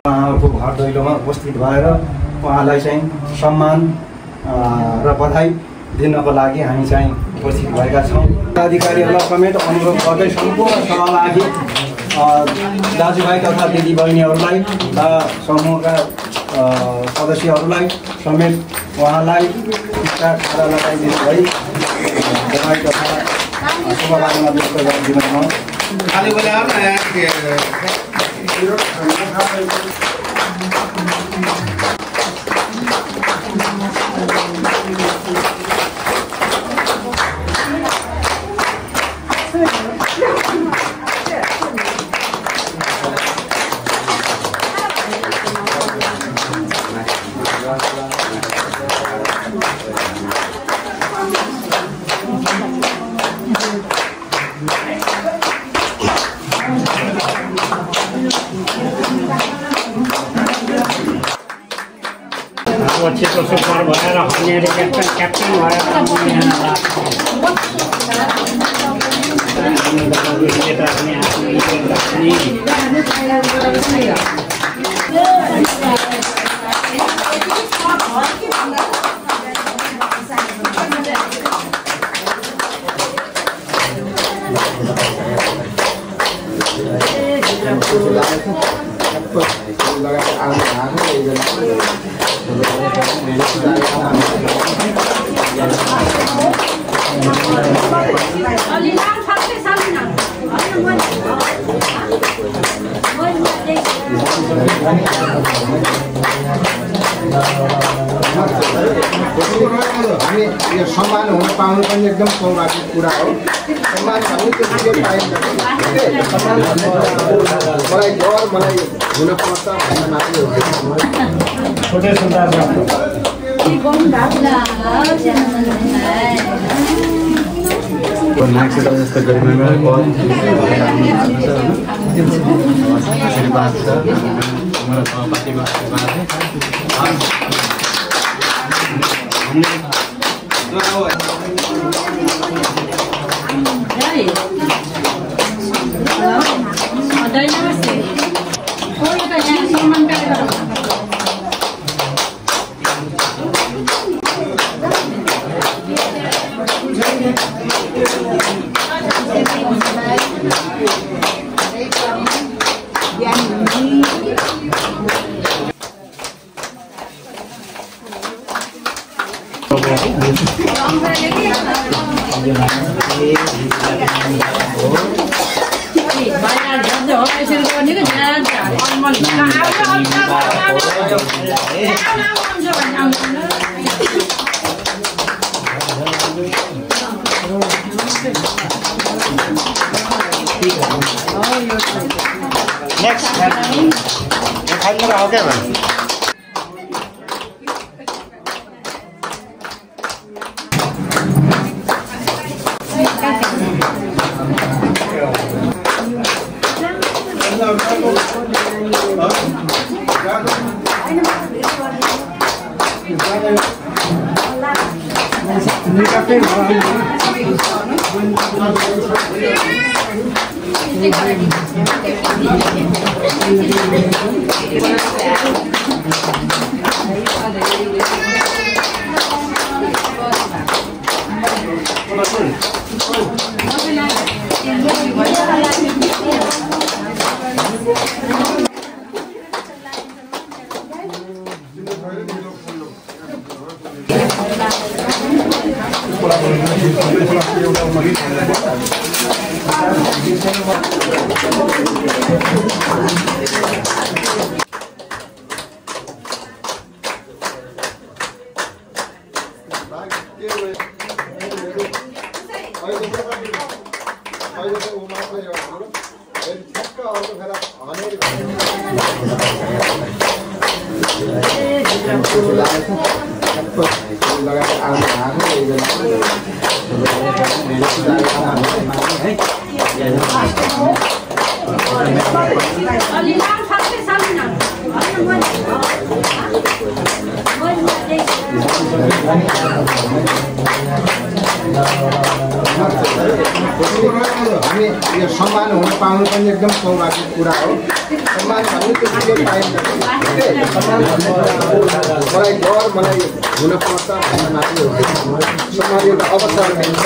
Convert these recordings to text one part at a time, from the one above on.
उहाँको घर दैलोमा उपस्थित भएर उहाँलाई चाहिँ सम्मान र बधाई दिनको लागि हामी चाहिँ उपस्थित भएका छौँ। अधिकारीहरूलाई समेत अनुरोध गर्दै सम्पूर्ण सहभागी दाजुभाइ तथा दिदीबहिनीहरूलाई र समूहका सदस्यहरूलाई समेत उहाँलाई टिका खाना लगाइदिनु भई बधाई तथा शुभकामना व्यक्त गरिदिनु अच्छेको सुपर भएर हामीहरू क्याप्टन भएर यो सम्मान हुन पाउनु पनि एकदम सौभाग्यको कुरा हो। सम्मान भन्ने त्यो पाइन्छ। मलाई डर मलाई हुन पर्छ भन्ने मात्रै हो। छोटे सुन्दर जस्तो गरिमा नेक्स्ट खाइदिनु हो क्या हामी यो सम्मान हुन पाउनु पनि एकदम सौभाग्यको कुरा हो। सम्मान भन्ने त्यो पाइन्छ। मलाई डर मलाई हुनपर्छ भन्ने मात्रै हो। सम्मान एउटा अवसर दिन्छ।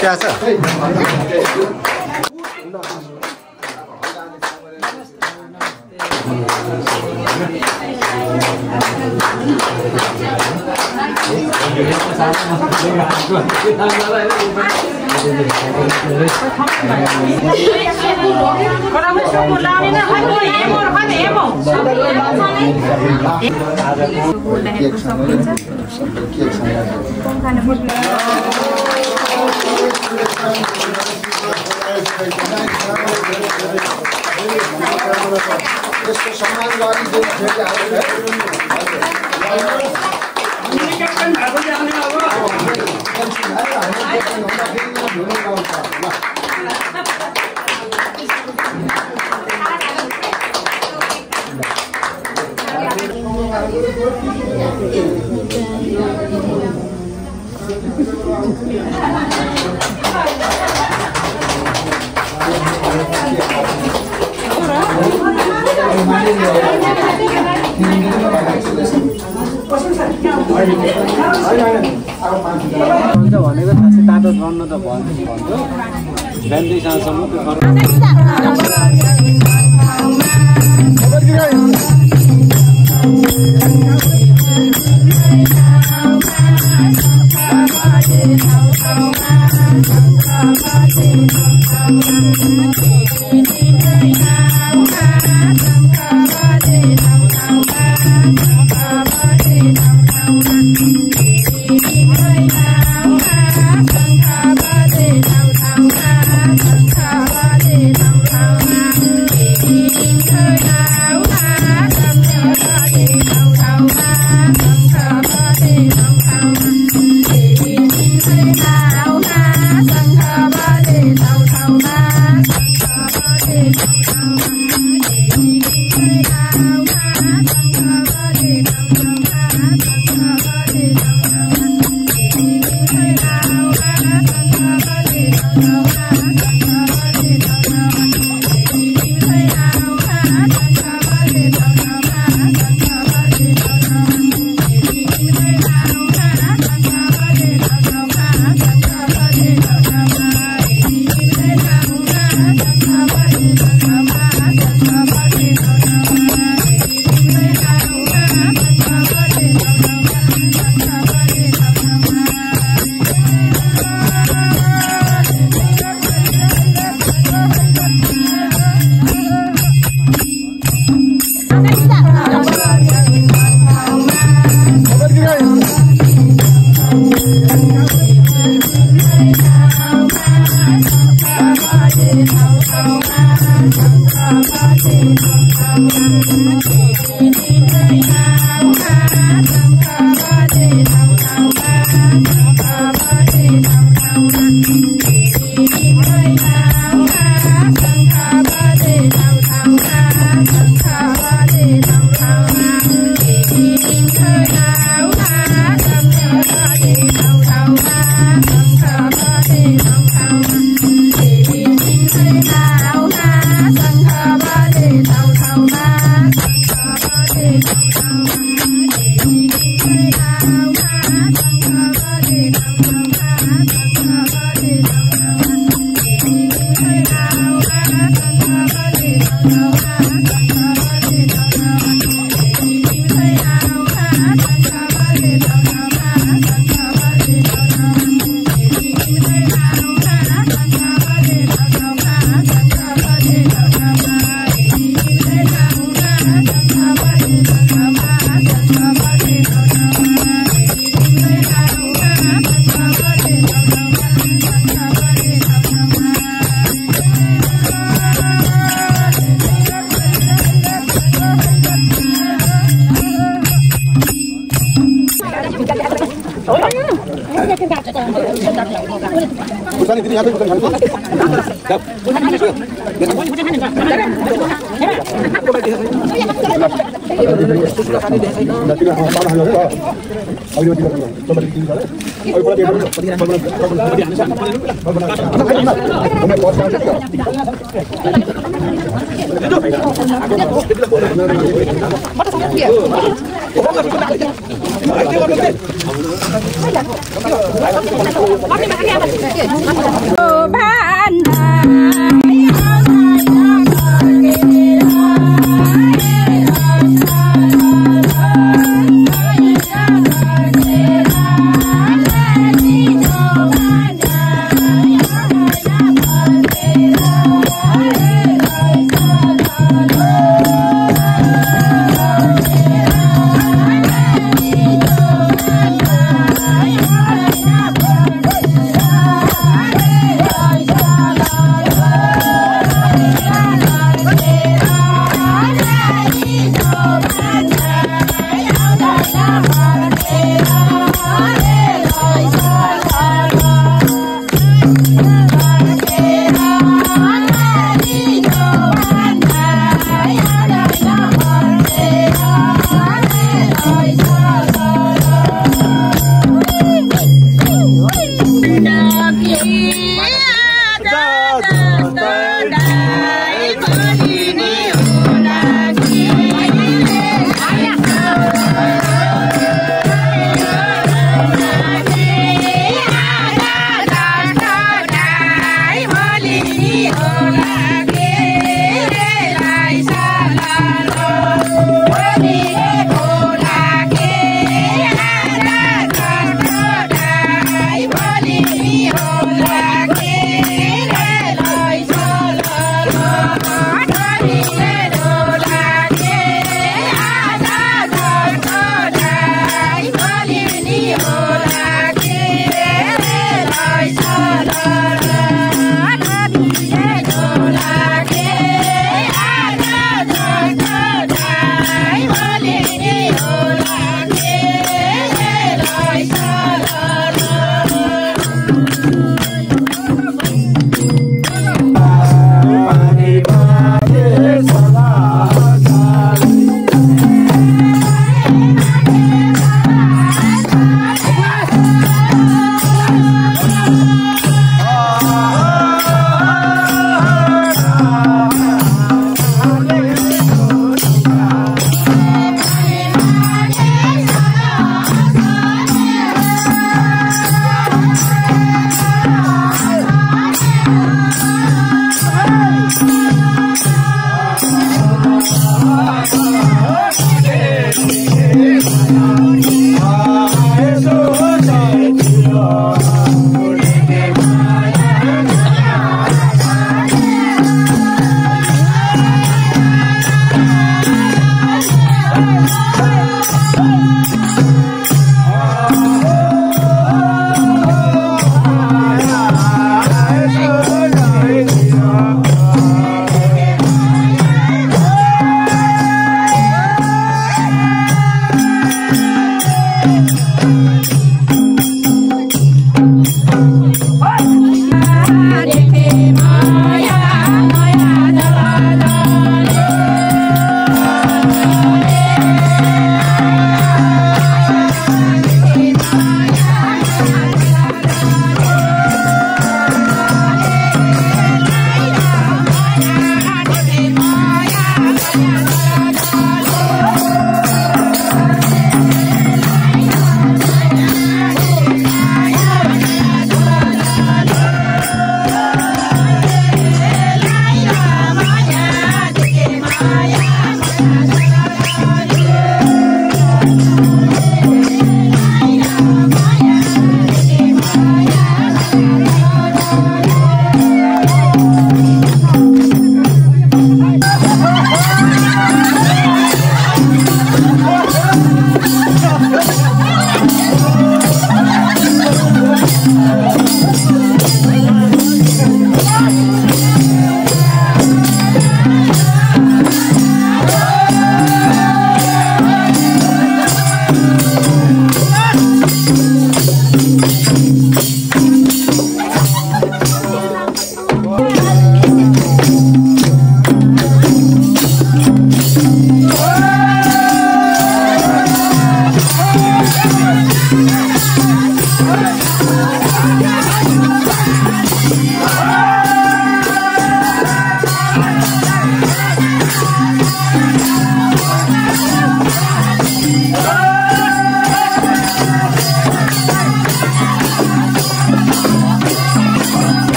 क्या छ त्यसको सम्मान गरी जुन फेरि आउँछ भनेको खासै तातो गर्नु त भन्छु बिहान 2 साँझसम्म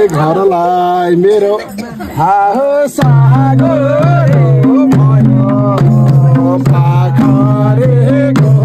घरलाई मेरो हाहो सागो भयो पाखरेको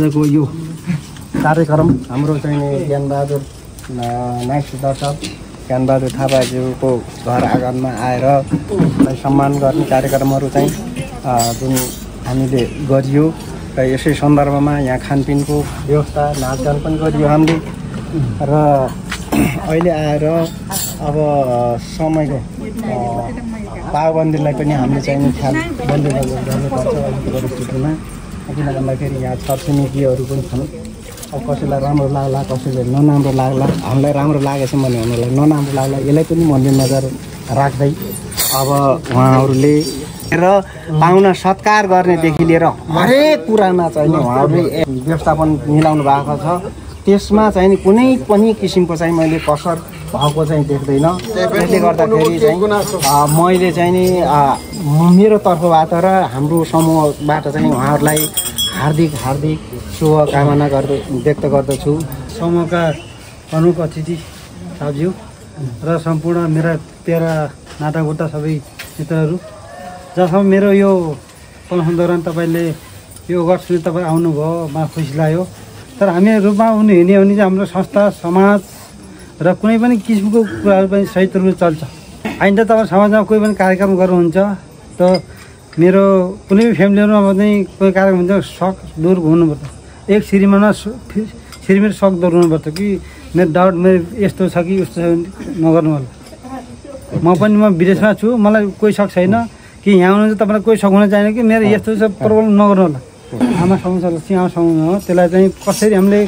आजको यो कार्यक्रम हाम्रो चाहिँ ज्ञानबहादुर नाइट दर्शक ज्ञानबहादुर थापाज्यूको घर आँगनमा आएर उनलाई सम्मान गर्ने कार्यक्रमहरू चाहिँ जुन हामीले गरियो र यसै सन्दर्भमा यहाँ खानपिनको व्यवस्था नाचगान पनि गरियो हामीले र अहिले आएर अब समयको पाबन्दीलाई पनि हामीले चाहिँ ख्याल गर्नुपर्छ अहिलेको परिस्थितिमा किन भन्दाखेरि यहाँ छरछिमेकीहरू पनि छन् अब कसैलाई राम्रो लाग्ला कसैलाई नराम्रो लाग्ला हामीलाई राम्रो लागेछ भने उनीहरूलाई नराम्रो लाग्ला यसलाई पनि मध्यनजर राख्दै अब उहाँहरूले र पाहुना सत्कार गर्नेदेखि लिएर हरेक कुरामा चाहिँ उहाँहरूले व्यवस्थापन मिलाउनु भएको छ त्यसमा चाहिँ कुनै पनि किसिमको चाहिँ मैले कसर भएको चाहिँ देख्दैन त्यसले गर्दाखेरि चाहिँ मैले चाहिँ नि मेरो तर्फबाट र हाम्रो समूहबाट चाहिँ उहाँहरूलाई हार्दिक शुभकामना व्यक्त गर्दछु। समूहका प्रमुख अतिथि साहबज्यू र सम्पूर्ण मेरा प्यारा नातागोता सबै मित्रहरू जसमा मेरो यो फङ्सन दौरान तपाईँले यो अगस्त सुनि तपाईँ आउनुभयो मलाई खुसी लाग्यो। तर हामी रूपमा हुने हिँड्यो भने चाहिँ हाम्रो संस्था समाज र कुनै पनि किसिमको कुराहरू पनि सही रूपले चल्छ। आइन्दा तपाईँ समाजमा कोही पनि कार्यक्रम गर्नुहुन्छ त मेरो कुनै पनि फ्यामिलीहरूमा चाहिँ कोही कार्यक्रम हुन्छ सक दूर हुनुपर्छ। एक श्रीमानमा श्रीमेर सक दूर हुनुपर्छ कि मेरो डाउट मेरो यस्तो छ कि उस्तो छ नगर्नु होला। म विदेशमा छु मलाई कोही सक छैन कि यहाँ हुनुहुन्छ तपाईँलाई कोही सक हुन चाहिएन कि मेरो यस्तो छ प्रब्लम नगर्नु होला। आमा समूह छ आमा समूह हो त्यसलाई चाहिँ कसरी हामीले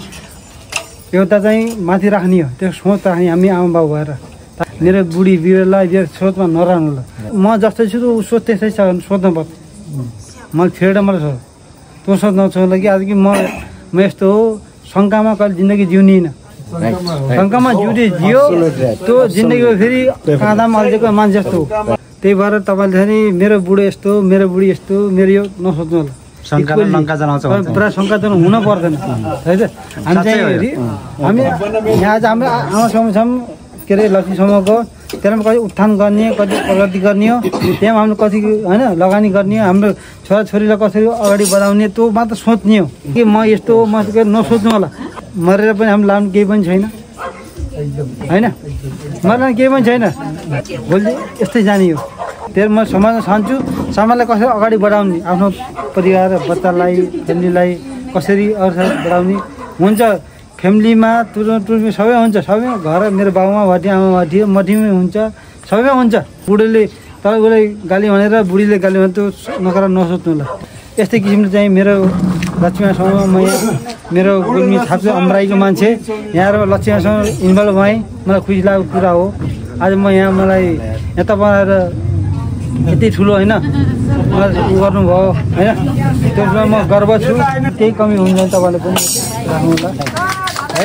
एउटा चाहिँ माथि राख्ने हो त्यो सोच राख्ने हामी आमा बाउ भएर मेरो बुढी बिरुवालाई यो सोचमा नराख्नु ल म जस्तै छु ऊ सोच त्यस्तै छ भने सोध्नु पर्छ मैले फेरि मलाई सोध तँ सोच नसोध्ला कि आज कि म यस्तो हो शङ्कामा कहिले जिन्दगी जिउनिनँ शङ्कामा जियो त्यो जिन्दगीमा फेरि काँदामा अल्झेको मान्छे जस्तो हो त्यही भएर तपाईँले नि मेरो बुढो यस्तो मेरो बुढी यस्तो मेरो यो नसोच्नु होला पुरा शङ्का जनाउँछ हुन पर्दैन है त हामी चाहिँ हामी यहाँ आज हाम्रो आमा समूह के अरे लक्ष्मी समूहको त्यसमा कति उत्थान गर्ने कति प्रगति गर्ने हो त्यहाँ हामीले कति होइन लगानी गर्ने हो हाम्रो छोराछोरीलाई कसरी अगाडि बढाउने त्यो मात्र सोच्ने हो कि म यस्तो हो म नसोच्नु होला मरेर पनि हामी लानु केही पनि छैन होइन मरेर केही पनि छैन भोलि यस्तै जाने हो त्यही म समाजमा चाहन्छु समाजलाई कसरी अगाडि बढाउने आफ्नो परिवार बच्चालाई फ्यामिलीलाई कसरी अगाडि बढाउने हुन्छ फ्यामिलीमा टुर्मी सबै हुन्छ सबै घर मेरो बाबुमा भटियो आमा भटियो मठीमै हुन्छ सबैमा हुन्छ बुढोले तपाईँले गाली भनेर बुढीले गाली भने त्यो नकारा नसोच्नु होला यस्तै किसिमले चाहिँ मेरो लक्ष्मीसँग म मेरो गुल्मी थाप्छु अमराईको मान्छे यहाँ लक्ष्मीसँग इन्भल्भ भएँ मलाई खुसी लागेको कुरा हो आज म यहाँ मलाई यता बनाएर यति ठुलो होइन मलाई गर्नुभयो होइन त्यसमा म गर्व छु केही कमी हुन्छ भने तपाईँले पनि राख्नु होला है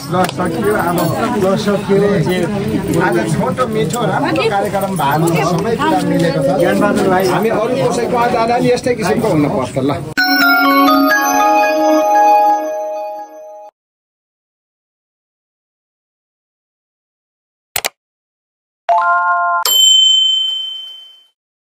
ल सकियो अब सकियो आज छोटो मिठो राम्रो कार्यक्रम भएको सबै कुरा मिलेको छ हामी अरू कसैको आज नि यस्तै किसिमको हुनुपर्छ ल